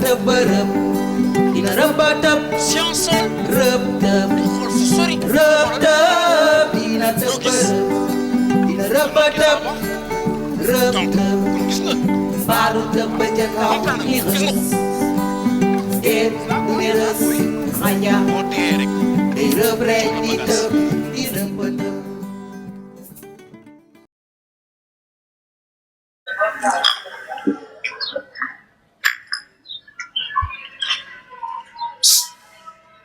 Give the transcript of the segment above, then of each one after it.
tëbërëb dina rëbëtëb science rëbtëb xool fu sori rëbtëb dina tëbërëb dina rëbëtëb rëbtëb gis nga mbaalu tëb ba ca kaw ni rës déet du ne rës xaña moo dee rek day rëb rek di tëb di rëbëtëb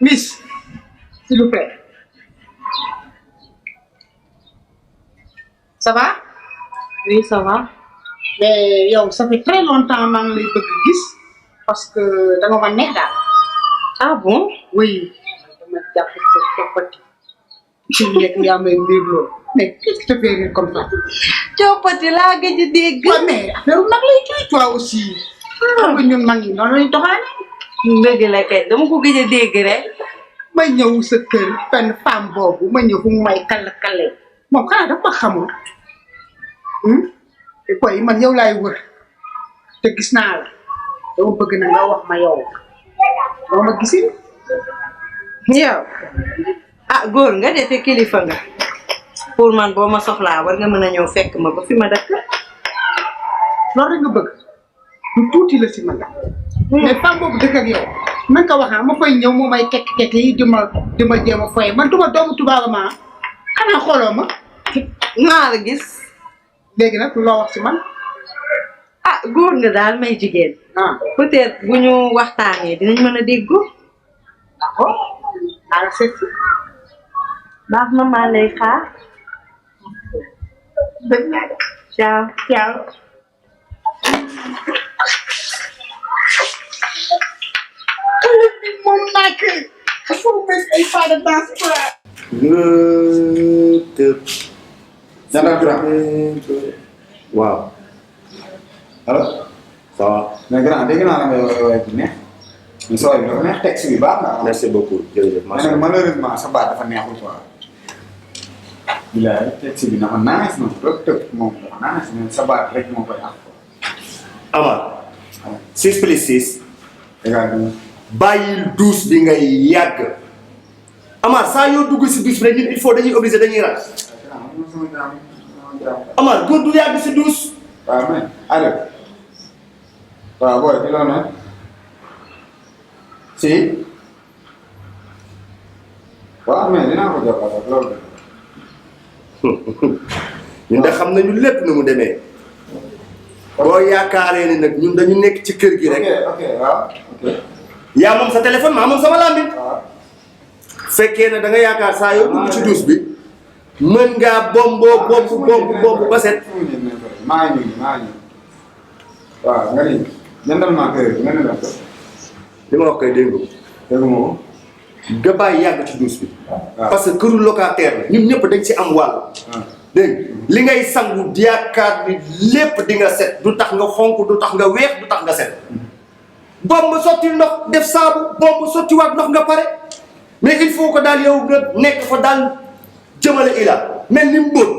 Miss, s'il vous plaît. Ça va? Oui, ça va. Mais yow ça fait très longtemps maa ngi lay bëgg gis parce que da nga ma neex daal. Ah bon? Oui. Dama jàpp sa coppati. ci nekk yaa may mbir loolu. Mais qu'est-ce qui te fait rire comme ça? Coppati laa gëj a dégg. Ouais, mais affaire nag lay kii toi aussi. xam nga ñun mag ñi noonu lañu doxaane. Dëgg la kay dama ko gëj a dégg rek. ma ñëw sa kër benn femme boobu ma ñëw fu mu may kàlla moom xanaa dafa xamul. te boy man yow laay wër te gis naa la dama bëgg na nga wax ma yow doo ma gisin yow ah góor nga de te kilifa nga pour man boo ma soxlaa war nga mën a ñëw fekk ma ba fi ma dëkk. loolu rek nga bëgg lu tuuti la si man mais femme boobu dëkk ak yow na nga ko waxaa ma fay ñëw moo may kekk yi di ma jéem a foye man duma doomu tubaab ma xanaa xooloo ma naa la gis. léegi nag loo wax si man ah góor nga daal may jigéen. ah peut-être bu ñu waxtaanee dinañ mën a déggu. d'accord ala seet si baax na maa lay xaar. dëgg naa ciao. ciao moom nak faut mettre ay pas de danse quoi Nana grand. Waaw. allo. ça va. mais grand dégg naa la nga woowee bu neex. mais soo yi dafa neex texte bi baax na. merci beaucoup jërëjëf. mais nag malheureusement sa baat dafa neexul quoi. bilaay texte bi dafa nice na trop trop moom dafa nice mais sa baat rek moo koy am quoi. Amar. 6 plus 6. égal bi. bàyyil douze bi ngay yàgg. Amar saa yoo dugg si douze bi rek ñun il faut dañuy obligé dañuy rax. Amar góor du yàgg si douze. waaw mais allo. waaw booy ci loolu nag. si. waaw mais dinaa ko jox ak loolu. ñun de xam nañu lépp nu mu demee. boo yaakaaree ni nag ñun dañu nekk ci kër gi rek. ok waaw ok. yaa moom sa téléphone maa moom sama lambin. waaw. fekkee ne da nga yaakaar saa yoo dugg ci douche bi mën ngaa bomb ba set. maa ngi waaw nga ni jëndal maa kër nga ne la ko. li ma wax koy dégg dégg nga nga bàyyi yàgg ci douche bi. parce que këru locataire la ñun ñëpp dañ ci am wàll. dégg li ngay sangu yaakaar ni lépp di nga set du tax nga xonk du tax nga weex du tax nga set. bomb sotti ndox def saabu bomb sottiwaat ndox nga pare mais il faut que daal yow nga nekk fa daal jëmale ila mel ni mbóot.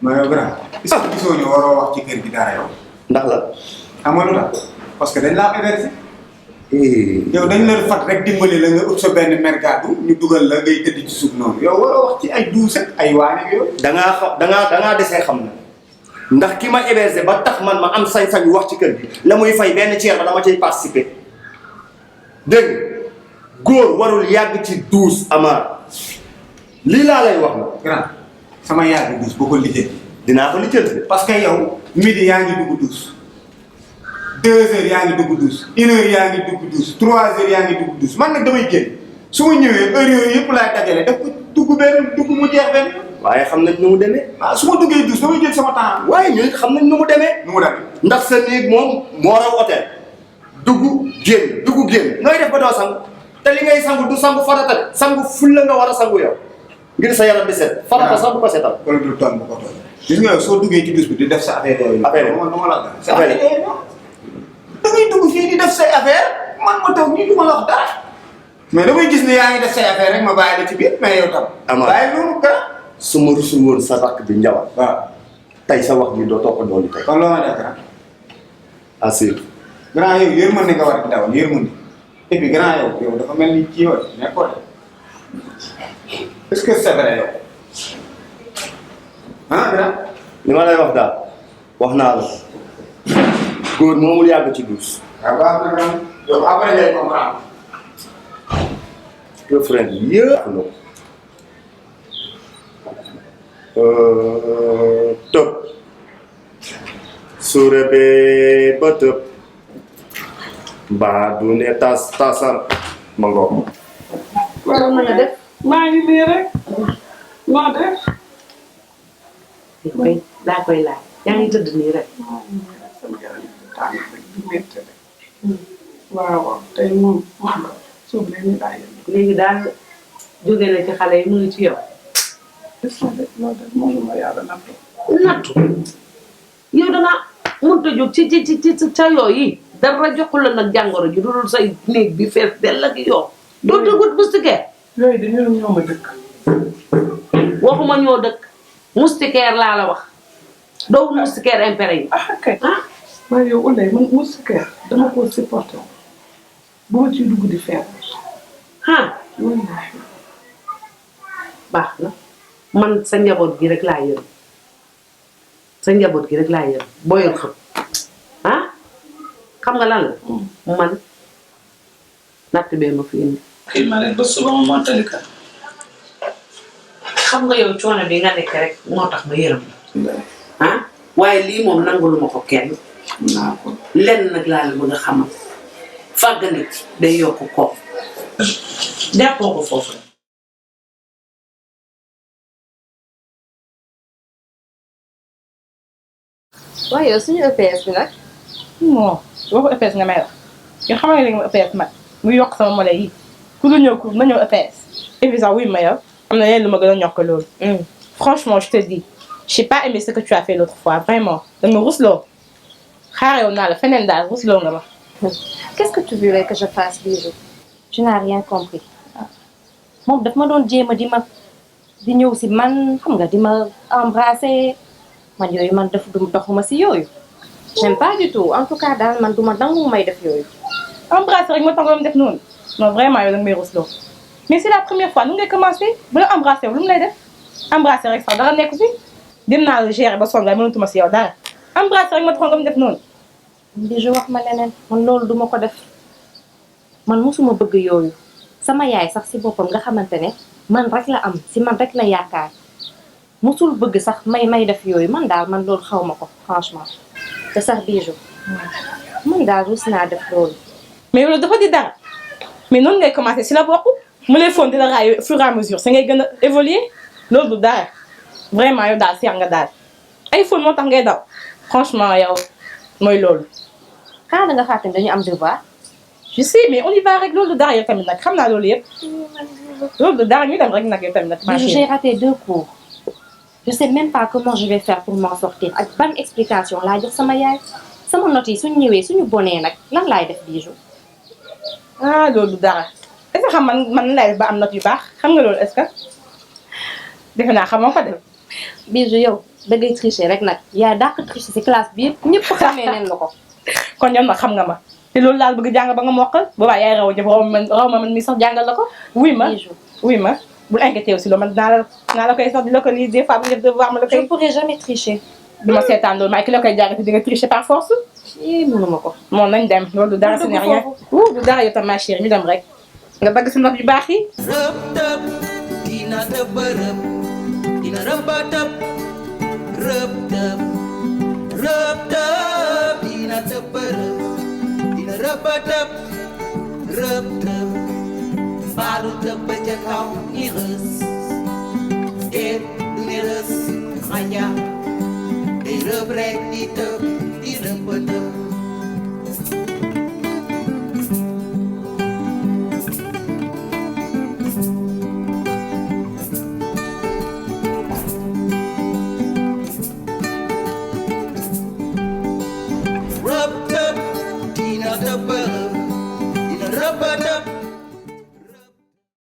mais yow grand. est-ce que gisoo ñu waroo wax ci kër gi dara yow. ndax la. xam nga lu tax parce que dañ laa héberger. yow dañ la fat rek dimbali la nga ut sa benn mergadu ñu dugal la ngay tëdd ci suuf noonu yow waroo wax ci ay douze ak ay waane yooyu. da ngaa desee xam na ndax ki ma héberger ba tax man ma am sañ-sañ wax ci kër gi la muy fay benn ceer ba dama cay participer dégg góor warul yàgg ci douze Amar lii laa lay wax na grand sama yàgg douze boo ko liggéey. dinaa ko lijjanti. parce que yow midi yaa ngi dugg douze. 2 heures yaa ngi dugg douze. 1 heure yaa ngi dugg douze. 3 heures yaa ngi dugg douze man nag damay génn su ma ñëwee heure yooyu yëpp laay dajale daf ko dugg mu jeex benn. waaye xam nañ nu mu demee. ah su ma duggee douze damay jël sama temps. waaye ñun xam nañ nu mu demee. nu mu demee. ndax sa néeg moom moo raw hôtel dugg génn nooy def ba doo sangu te li ngay sangu du sangu farata de sangu fulla nga war a sangu yow ngir sa yaram di set. farata sax bu ko setal. wala du toll bu ko toll. gis nga yow soo duggee ci douche bi di def sa affaire yooyu. affaire yi ma la gën. affaire yi da ngay dugg fii di def say affaire man ma taw nii du ma la wax dara. mais damay gis ne yaa ngi def say affaire rek ma bàyyi la ci biir mais yow tam. Amar bàyyi loolu ka. su ma rusul woon sa rakk bi njawal. waaw. tey sa wax bi doo topp doon tey. kon loo ma def ah. assur grand yow yërmande nga war a dawal yërmande et puis grand yow dafa mel ni kii woon nekkoo de est-ce que c'est vrai yow ah grand. li ma lay wax daal wax naa la góor moomul yàgg ci douce. waaw baax na grand yow après ngay comprendre. girlfriend yëpp la tëb su rebee ba tëb mbaa du ne tasal ma ngoog. waroon na nga def. maa ngi nii rek moo def. daa koy laaj yaa ngi tëdd nii rek. sama yaram bi tàng rek di métti rek. waaw tey moom wax nga suuf leen ni daa yem. léegi daal jóge na ci xale yi mu ngi ci yow. def na de loolu de moom la yàlla nattu. nattu yow da nga mënut a jóg ci ca yooyu dara joxul la nag jàngoro ji dul say néeg bi fees dell ak yow. doo dëggut moustiquaire. yooyu dañoo ñëw ma dëkk. waxuma ñoo dëkk moustiquaire laa la wax doo moustiquaire impéré yi. ah kay waaye yow Oulaye man moustiquaire dama ko supporté bu ma ciy dugg di feebar. wallaahi. baax na man sa njaboot gi rek laa yërëm sa njaboot gi rek laa yërëm booyal xam xam nga lan la. man natt bee ma fi indi. xëy na rek ba suba ma mottali ka. xam nga yow coono bi nga nekk rek moo tax ma yërëm la. waaye lii moom nangulu ma ko kenn. naa ko. lenn nag laa la bëgg a xamal fàgganit day yokk koom jàppoo ko foofu la. waaye yow suñu EPS bi nag. non waxu EPS nga may wax yoo xam nga léegi ma EPS man mu yokk sama mole yi ku dul ñëw na ñëw EPS et puis sax wuy ma yow am na yeneen lu ma gën a ñokk loolu. franchement je te dis j'ai pas aimé ce que tu as fait l'autre fois vraiment da nga rusloo xaarew naa la feneen daal rusloo nga ma. Qu'est-ce que tu voulais que je fasse, Bijou? Tu n'as rien compris. moom daf ma doon jéem a di ñëw si man xam nga di ma embrasser man yooyu man def du doxuma si yooyu. j'aime pas du tout en tout cas daal man du ma dangu may def yooyu. embrasser rek ma tax nga def noonu non vraiment yow da nga may rusloo mais c'est la première fois nu ngay commencé bu la embrasser lu mu lay def embrasser rek sax dara nekk fi dem naa la gérer ba sonn waaye mënatuma si yow dara embrasser rek ma tax nga def noonu. Bijou wax ma leneen man loolu duma ko def man musuma bëgg yooyu sama yaay sax si boppam nga xamante ne man rek la am si man rek la yaakaar musul bëgg sax may def yooyu man daal man loolu xaw ma ko franchement te sax Bijou man daal rus naa def loolu. mais loolu dafa di dara mais noonu ngay commencé si la bokk mu lay foon di la raay au fur et à mesure sa ngay gën a évoluer loolu du dara vraiment yow daal seex nga daal ay foon moo tax ngay daw franchement yow mooy loolu. xanaa da nga fàtte dañu am devoir. je sais mais on y va rek loolu du dara yow tamit nag xam naa loolu yëpp loolu du dara ñu dem rek nag yow tamit nag. j'ai raté 2 cours je sais même pas comment je vais faire pour m'en sortir ak ban explication laa jox sama yaay sama notes yi suñu ñëwee suñu bonee nag lan laay def Bijou. ah loolu du dara est-ce que xam man lay def ba am notes yu baax xam nga loolu est-ce que defe naa xamoo ko de. Bijou yow da ngay tricher rek nag yaa dàq tricher ci classe bi yëpp ñëpp xamee neen la ko. kon yow nag xam nga ma te loolu daal bëgg jàng ba nga mokkal boobaa yaay raw ñëpp raw ma man mi sax jàngal la ko. wuy ma bul inquiété aussi loolu man naa la koy sax di la ko lii des fois bu ñu def devoir ma la koy. je pourrais jamais tricher. du ma seetaan loolu maa ki la koy jàng te di nga tricher par force. mënuma ko. moom nañ dem loolu du dara. du rien du dara yow tam ma chérie ñu dem rek nga dagg si notes yu baax yi. rëb tëb dina tëb rëb dina rëb tëb rëb tëb rëb tëb dina tëb rëb dina rëb tëb rëb tëb baalu tëb ba ca kaw ni rës déet du ne rës xaña day rëb rek di tëb di rëb tëb. Rub dub, Tina the bird, Tina rubber dub.